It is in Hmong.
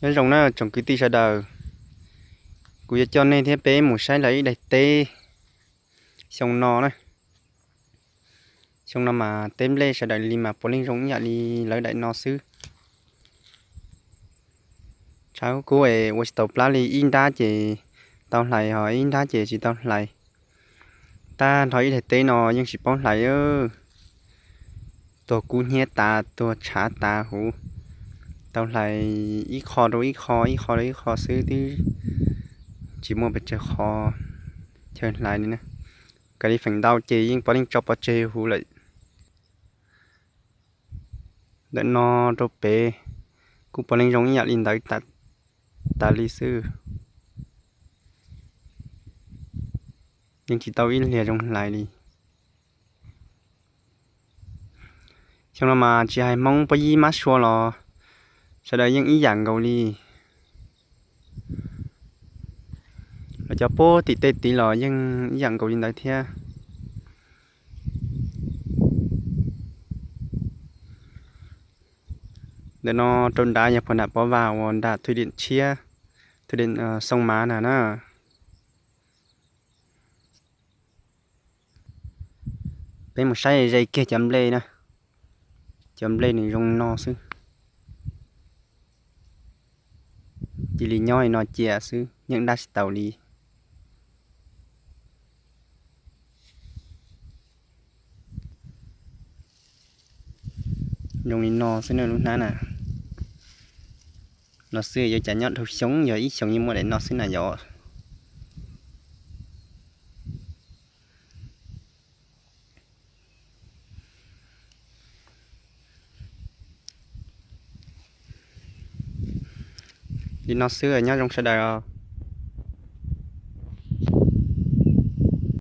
Nyob zoo na tsoom kwv tij sawv daws, kuv yuav coj nej thiab peb mus saib lawv ib daim teb xyoo no na. Xyoo no mas teb nplej sawv daws li mas puav leej zoo ib yam li lawv daim no xwb. Tshav kub es ua tsis tau plab li, ib nrab ces tau hlais ho ib nrab ces tsis tau hlais. Tag nrho ib daim teb no yeej tsis paub hlais. Tuag kub hnyiab tas, tuag tshav tas huv. Tau hlais ib qho rau ib qho, ib qho rau ib qho xwb, twb tsis muaj pes tsawg qhov chaw hlais li na. Kav li feem ntau ces yeej puav leej tso pov tseg huv lawm. Ntawm no rau pem kuj puav leej zoo ib yam li ntawd tas li xwb. Yeej tsis tau ib hliag zoo hlais li. Xyoo no mas tsis hais Hmoob Pab Yib Mab Sua los sawv daws yeej ib yam nkaus li. Los cov puag tim tej tid los yeej ib yam nkaus li ntawd thiab. Ntawm no rau nrad yog puag nram Pov Vas uas nram Thwj Diam Tshiab, Thwj Diam Xoo Mav na na. Peb mus saib ze kiag cov nplej na. Cov nplej nws zoo no xwb. Cia li nyob li no cia xwb, yeej dab tsis taus li. Zoo li no xwb na lub hnab na. No xwb yuav cas nyob dhau xyoo, yog ib xyoos yeej muaj daim no xwb na yom. Li no xwb, nyob zoo sawv daws.